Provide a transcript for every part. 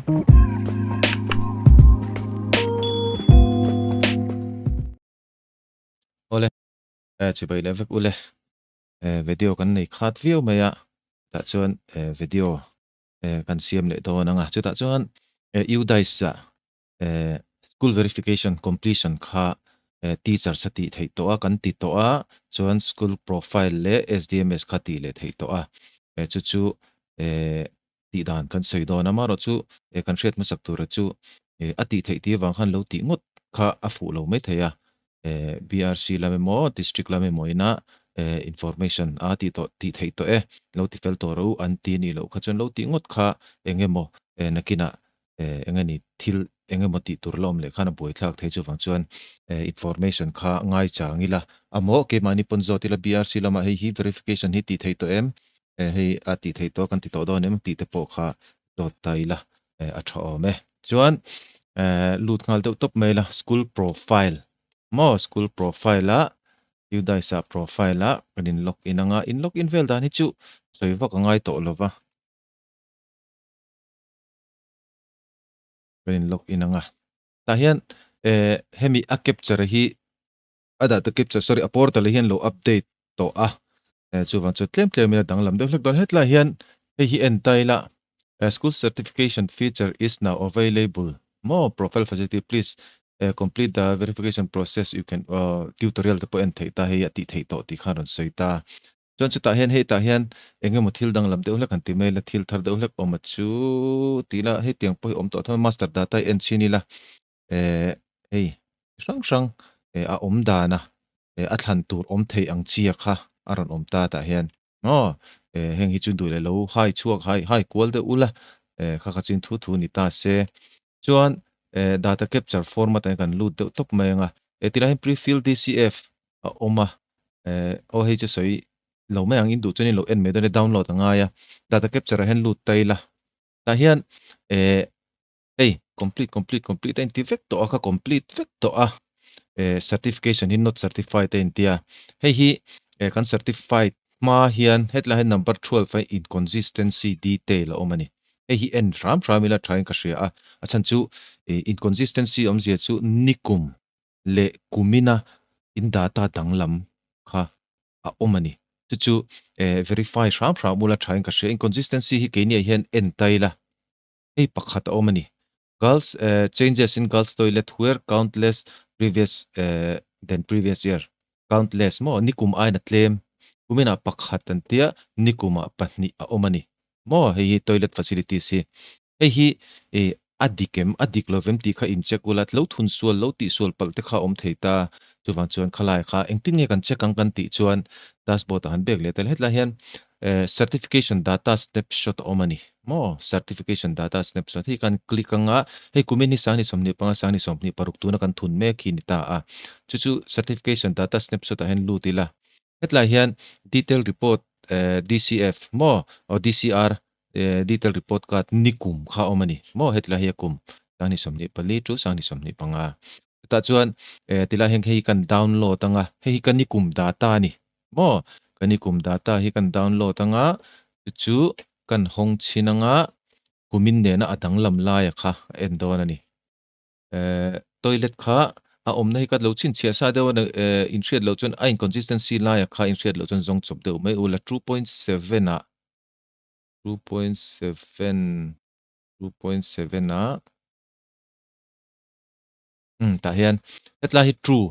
Awle, chibai leh vek ule. Video kan nei khat viau mai a, tah chuan video kan siam leh dawn ang a. Chutah chuan UDISE ah school verification completion kha teachers a tih theih tawh a, kan ti tawh a, chuan school profile leh SDMS kha tih leh theih tawh a. Chu chu tih dan kan sawi dawn a, amaherawhchu kan hriat hmasak tura chu a tih theih tih avang khan lo tih ngawt kha a fuh lo mai thei a, BRC lam emaw District lam emaw ina information a tih tawh tih theih tawh e, lo ti fel tawh rawh u an ti anih loh kha chuan lo tih ngawt kha eng emaw nakinah eng nge ni thil eng emaw tih tur la awm leh khan a buaithlak thei chuvang chuan information kha ngaichang ila amaw keimahni pawn zawt ila BRC lamah hei hi verification hi tih theih tawh em hei a tih theih tawh kan ti tawh dawn em tih te pawh kha zawt ta ila a tha awm e. Chuan lut nghal deuh tawp mai ila school profile maw school profile a UDISE ah profile a kan in log in anga in log in vel dan hi chu sawi vak a ngai tawh lova. Kan in log in anga tah hian hemi a capture hi a data capture sorry a portal hi hian lo update tawh a chuvang chu tlem tlem in a danglam deuh hlek dawn hetlai hian hei hi en ta ila school certification feature is now available maw profile facility please complete the verification process you can tutorial te pawh en theih ta hei a tih theih tawh tih khan rawn sawi ta. Chuan chutah hian hei tah hian eng emaw thil danglam deuh hlek han ti mai ila, thil thar deuh hlek awm a chu ti ila hetiang pawh hi awm tawh tho a, master data hi en chhin ila eh hei chi hrang hrang eh a awm dan a eh a thlan tur awm thei ang chi a kha a rawn awm ta tah hian maw eh heng hi chu duh leh lo hai chhuak hai hai kual deuh ula eh kha kha chu in thu thu ni ta se. Chuan eh data capture format ah hian kan lut deuh tawp mai ang a, eh tilai hian pre-fill DCF a awm a, eh aw hei chu sawi lo mai ang in duh chuan in lo en mai dawn e download a ngai a, data capture ah hian lut ta ila tah hian eh hei complete complete complete a inti vek tawh a kha complete vek tawh a eh certification hi not certified a inti a, hei hi eh kan certified hma hian hetlai hian number 12 a inconsistency detail a awm a ni. Hei hi en hram hram ila thain ka hria a, a chhan chu inconsistency awmzia chu nikum leh kumina in data danglam kha a awm a ni. Chu chu verify hram hram ula thain ka hria. Inconsistency hi keiniah hian en ta ila hei pakhat a awm a ni. Girls changes in girls toilet where count less previous than previous year. Count less maw nikum aina tlem kuminah pakhat an tia nikumah pahnih a awm a ni. Maw hei hi toilet facilities hi. Hei hi ih a dik em a dik lo vem tih kha in check ula lo thun sual lo tih sual palh te kha a awm thei ta. Chuvang chuan khalai kha engtin nge kan check ang kan tih chuan dashboard ah han bek leh tel hetlai hian eh certification data snapshot a awm a ni maw certification data snapshot hei kan click anga hei kumin hi sangni 25 sangni 26 tuna kan thun mek hi ni ta a chu chu certification data snapshot ah hian lut ila hetlai hian detail report eh DCF maw aw DCR eh detail report card nikum kha a awm a ni maw hetlai hi a kum sangni 24 chu sangni 25 chutah chuan eh tilai hian hei kan download anga hei hi ka nikum data a ni maw ka nikum data hi kan download anga chu chu kan hawng chhin anga kumin nena a danglam laia kha a en dawn a ni eh toilet kha a awmna hi ka lo chhinchhiah sa deuh a eh inhriat loh chuan a inconsistency laia kha inhriat loh chuan zawng chawp deuh mai ula 2.7 ah 2.7 2.7 ah umm tah hian hetlai hi true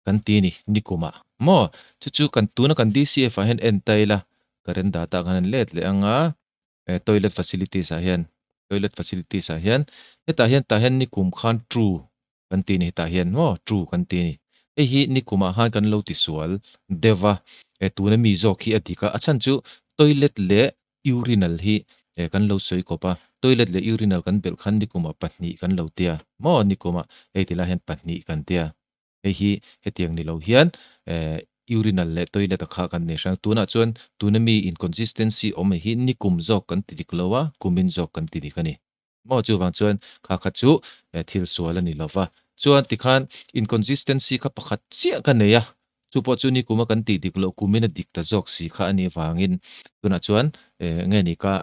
kan ti a ni nikum ah maw chu chu kan tuna kan DCF ah hian en ta ila current data ah khan an let leh ang a eh toilet facilities ah hian toilet facilities ah hian hetah hian tah hian nikum khan true kan ti a ni hetah hian maw true kan ti a ni hei hi nikum ah khan kan lo ti sual deuh a eh tuna mi zawk hi a dik a a chhan chu toilet leh urinal hi eh kan lo sawi kawp a toilet leh urinal kan belh khan nikum ah pahnih kan lo tia maw nikum ah hei ti lai hian pahnih kan tia. Hei hi hetiang ni lo hian eh urinal leh toilet a kha kan nei hrang. Tunah chuan tuna mi inconsistency awm hi nikum zawk kan ti dik lo a, kumin zawk kan ti dik a ni. Maw chuvang chuan kha kha chu eh thil sual a ni lo va. Chuan tikhan inconsistency kha pakhat chiah ka nei a, chu pawh chu nikuma kan tih dik loh kumin a dik ta zawk si kha a nih vangin tunah chuan eh nge ni ka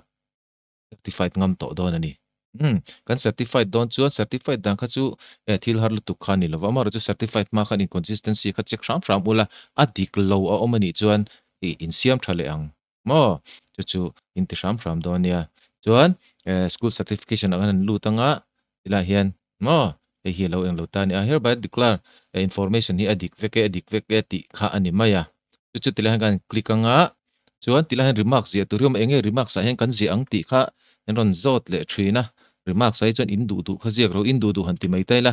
certified ngam tawh dawn a ni. Umm, kan certified dawn chuan certified dan kha chu eh thil har lutuk kha a ni lova, amaherawhchu certified hma khan inconsistency kha check hram hram ula, a dik lo a awm a nih chuan ih insiam tha leh ang maw? Chu chu in ti hram hram dawn nia. Chuan eh school certification ah khan an lut anga tilaiah hian maw hei hi a lo englo ta a ni a, hereby declare eh information hi a dik vek e a dik vek e tih kha a ni mai a. Chu chu tilaiah hian kan click anga Chuan tilai hian remarks ziah tur hi awm a, enge remarks ah hian kan ziah ang tih kha an rawn zawt leh thin a, remarks ah hi chuan in duh duh kha ziak rawh, in duh duh han ti mai ta ila,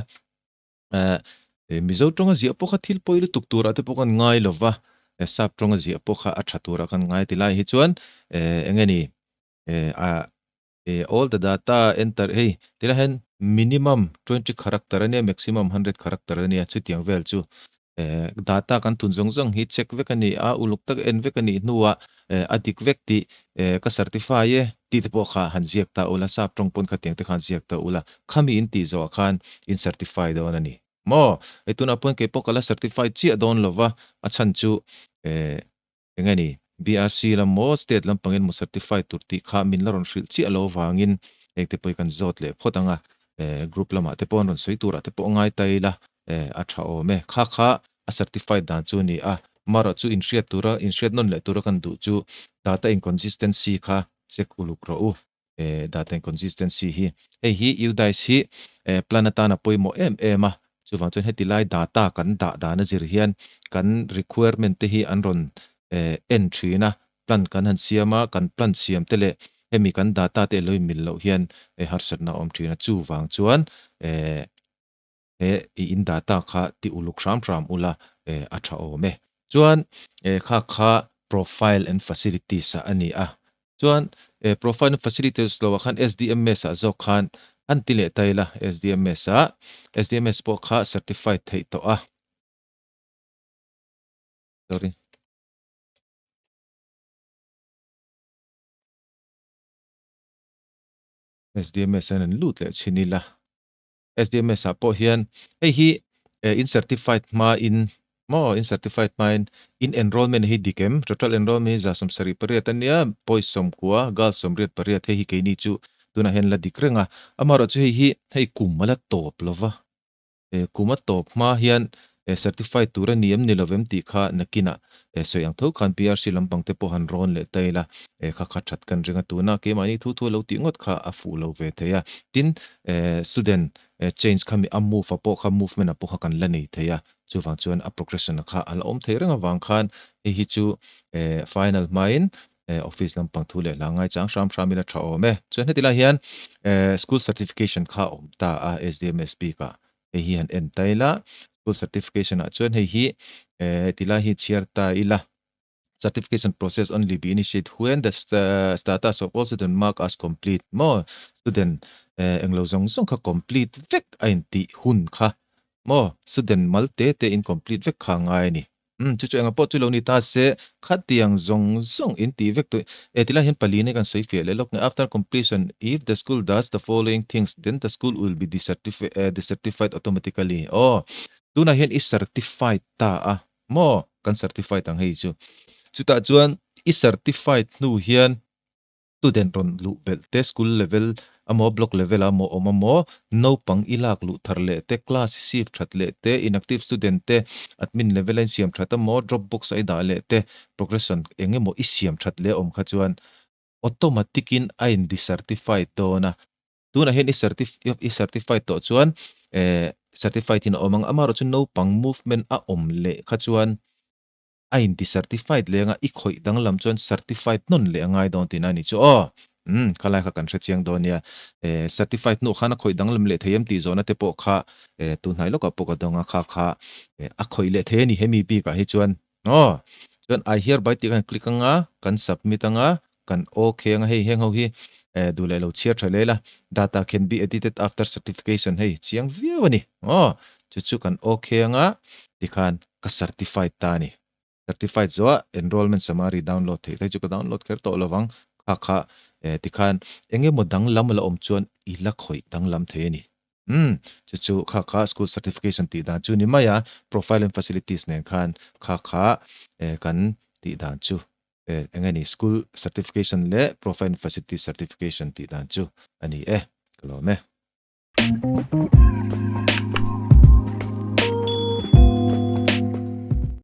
eh Mizo tawnga ziah pawh kha thil pawi lutuk turah te pawh kan ngai lo va, sap tawnga ziah pawh kha a tha turah kan ngai tilai hi chuan eh enge ni eh a Eh all the data enter hei tilai hian minimum 20 character ania maximum 100 character ania chutiang vel chu eh data kan tun zawng zawng hi check vek ani a uluk tak en vek anih hnuah eh a dik vek tih eh ka certify e tih te pawh kha han ziak ta ula sap tawng pawn khatiang te khan ziak ta ula khami in tih zawhah khan in certify dawn ani maw hei tunah pawn keipawh ka la certify chiah dawn lova a chhan chu eh Eng nge ni? BRC lam maw state lampangin maw certify tur tih kha min la rawn hrilh chiah lo avangin heng te pawh hi kan zawt leh phawt ang a, eh group lamah te pawh an rawn sawi turah te pawh ngai ta ila eh a tha awm e. Kha kha a certified dan chu a ni a, marawh chu inhriat tura inhriat nawn leh tura kan duh chu data inconsistency kha check uluk rawh u. Eh data inconsistency hi hei hi UDISE hi eh plan atana pawimawh em em a, chuvang chuan heti lai data kan dah dan a zir hian kan requirement te hi an rawn eh en thin a, plan kan han siam a, kan plan siam te leh hemi kan data te alo inmil loh hian eh harsatna a awm thin a, chuvang chuan eh He i in data kha ti uluk hram hram ula eh a tha awm e. Chuan eh kha kha profile and facilities ah a ni a. Chuan eh profile and facilities lo ah khan SDMS ah zawk khan an ti leh ta ila SDMS ah SDMS pawh kha certified theih tawh a. Sorry. SDMS ah hian an lut leh chhin ila. SDMS ah pawh hian hei hi in certified hma in maw in certified hma in in enrollment hi dik em total enrollment hi 78 a nia boys 90 girls 88 hei hi keini chu tunah hian la dik reng a amaherawh chu hei hi hei kum a la tawp lova kum a tawp hma hian certified tur a ni em ni lovem tih kha nakinah sawi ang tho khan PRC lampang te pawh han rawn leh ta ila kha kha that kan ring a tuna keimahni thu thu a lo tih ngawt kha a fuh lo ve thei a tin Student change kha mi a move a pawh kha movement a pawh kha kan la nei thei a, chuvang chuan a progression a kha a la awm thei reng avang khan hei hi chu final hmain office lampang thu leh hla ngaichang hram hram ila tha awm e. Chuan heti lai hian school certification kha a awm ta a SDMS bikah hei hi han en ta ila, school certification ah chuan hei hi ti lai hi chhiar ta ila. Certification process only be initiate when the status of all student mark as complete maw student englo zawng zawng kha complete vek a intih hun kha maw student mal te te in complete vek kha a ngai a ni. Umm chu chu engah pawh chu lo ni ta se khatiang zawng zawng intih vek tawh e tilai hian pali nei kan sawi fiah leh lawk nge after completion if the school does the following things then the school will be decertified automatically aw tunah hian i certified ta a Maw? Kan certified ang hei chu. Chutah chuan i certified hnu hian student rawn luh belh te, school level amaw block level ah maw awm amaw, naupang i lak luh thar leh te, class i shift that leh te, inactive student te admin level a in siam that amaw, drop box a i dah leh te, progression eng emaw i siam that leh awm kha chuan automatic in a in decertified dawn a. Tunah hian i i certified tawh chuan eh certified in a awm ang. Amaherawhchu naupang movement a awm leh kha chuan a in decertified leh anga i khawih danglam chuan certified nawn leh a ngai dawn tihna a ni chu aw. Umm khalai kha kan hrechiang dawn nia. Eh certified hnuah khan a khawih danglam leh thei em tih zawhna te pawh kha eh tunhnai lawkah pawh ka dawng a kha kha eh a khawih leh thei a ni hemi bikah hi chuan. Aw, chuan I hereby tih khan click anga, kan submit anga, kan ok anga hei heng ho hi eh duh leh lo chhiar tha leh la, data can be edited after certification hei chiang viau a ni. Aw, chu chu kan ok anga tikhan ka certified ta a ni. Certified zawh a enrollment summary download theih hei chu ka download kher tawh lovang kha kha eh tikhan eng emaw danglam a la awm chuan i la khawih danglam thei a ni. Umm, chu chu kha kha school certification tih dan chu ni mai a, profile and facilities nen khan kha kha eh kan tih dan chu eh eng nge ni school certification leh profile and facilities certification tih dan chu a ni e. Ka lawm e.